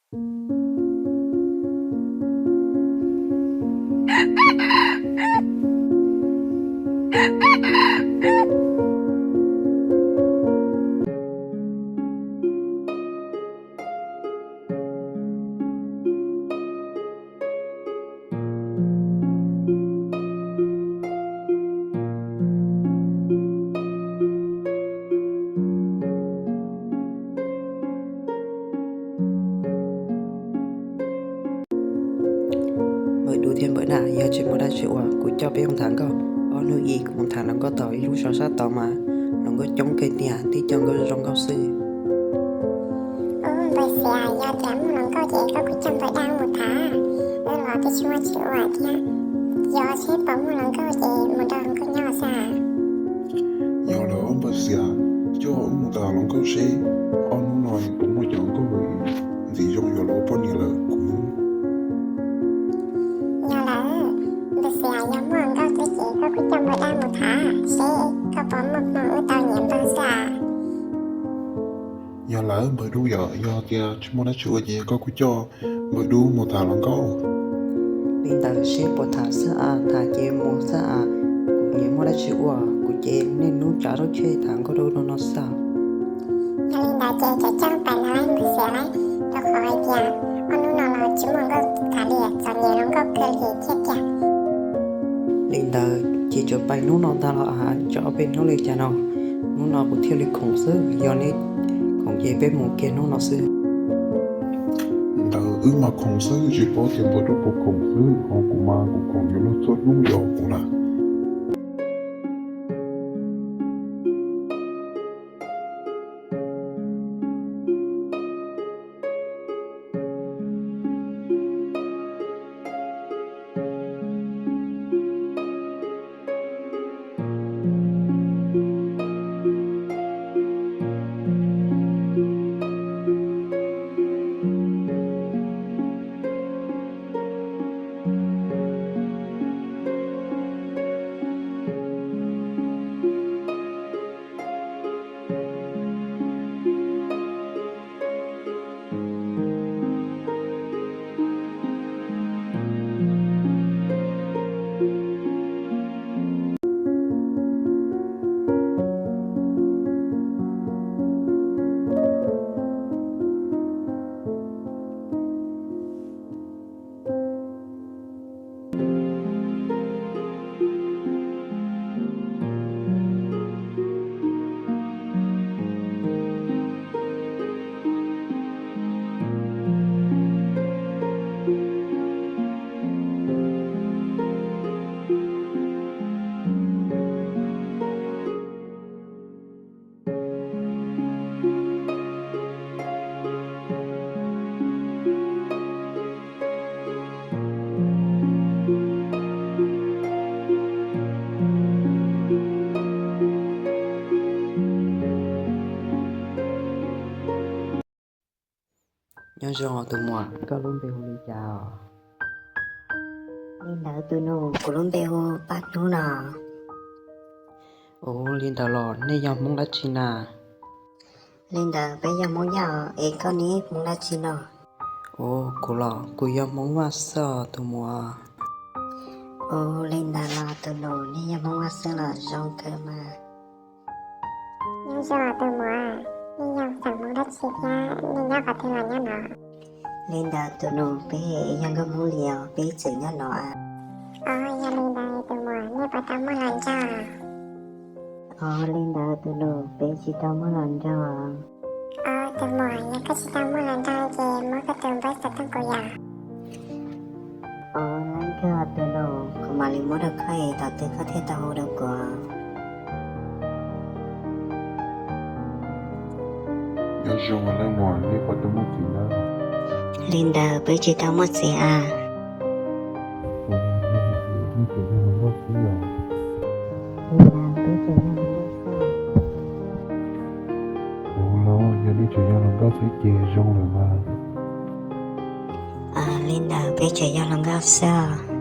Npawg Dub thiab Npawg Daj, yog tsis muaj dab tsi ua, kuv coj peb mus tham nkauj. Ob hnub ib kuv mus tham hluas nkauj tau ib lub zos sab tod mas hluas nkauj coob kawg tiag, tib co nkauj zoo nkauj xwb. Npawg Xias, yog tias muaj hluas nkauj ces koj kuj coj Npawg Daj mus tham, wb los twb tsis muaj dab tsi ua thiab. Yog seb puas muaj hluas nkauj ces mus nrog hluas nkauj nyob xwb. Yog lawm Npawg Xias, coj wb mus tham hluas nkauj seb, ob hnub no puas muaj cov nkauj ntxim zoo yuav los ua poj niam lawm kuv. Yog lawm Npawg Xias, yog muaj hluas nkauj xwb ces koj kuj coj Npawg Daj mus tham seb koj puas muaj hmoo wb tau nyiam Npawg xwb as. Yog lawm Npawg Dub, yog tias tsis muaj dab tsi ua ces koj kuj coj Npawg Dub mus tham hluas nkauj. Li ntawd seb puas tham xwb as, tham ces mus xwb as, kuv nyiam muaj dab tsi ua, kuv ces niaj hnub tsav lub tsheb tham nkauj rau no xwb. Yog li ntawd ces cov coj pais no Npawg Xias, rau qhov hais tias ob hnub no los tsis muaj nkauj tham li, txom nyem hluas nkauj kawg li thiab tiag. Li ntawd ces tsuas pais hnub no ntag los as, tso ob peb hnub li cas no. Hnub no kuv thiaj li khoom xwb, yog neb khoom ces peb mus kiag hnub no xwb. Ntawd wb mas khoom xwb, tsis paub tias Npawg Dub puas khoom xwb, ho kuv mas kuv khoom yuav luag txhua hnub yos kuv na. Nyob zoo tus muam, koj lub npe hu li cas? Li ntawd tus nus, kuv lub npe hu Paj Hnub no. Ua li ntawd los nej yog Hmoob dab tsi na? Li ntawd peb yog Hmoob Yaj, es koj ne, Hmoob dab tsi no? Ua kuv los kuv yog Hmoob Vaj xwb os tus muam. Ua li ntawd los tus nus, nej yog Hmoob Vaj xwb los zoo kawg mas. Nyob zoo tus muam, nej yog xeem Hmoob dab tsi thiab nej nyob qhov twg los nyob no? Li ntawd tus nus, peb yog nkauj Hmoob li os, peb tseem nyob no. Os, yog li ntawd tus muam, nej puas tau muaj hluas nraug? Os, li ntawd tus nus, peb tsis tau muaj hluas nraug. Os tus muam, yog koj tsis tau muaj hluas nraug ces muab koj tus npawb xov tooj kuv yom. Os, lab kawg tus nus, kuv mam li muab rau koj es thaum twg koj thiaj tau hu rau kuv. Nyob zoo leej muam, nej puas tau muaj txiv na? Li ntawd peb tsis tau muaj txiv as. Nej tseem yog hluas nkauj xwb os. Li ntawd peb tseem yog hluas nkauj xwb. Ua los yog nej tseem yog hluas nkauj xwb ces zoo lawm mas. Li ntawd peb tseem yog hluas nkauj xwb.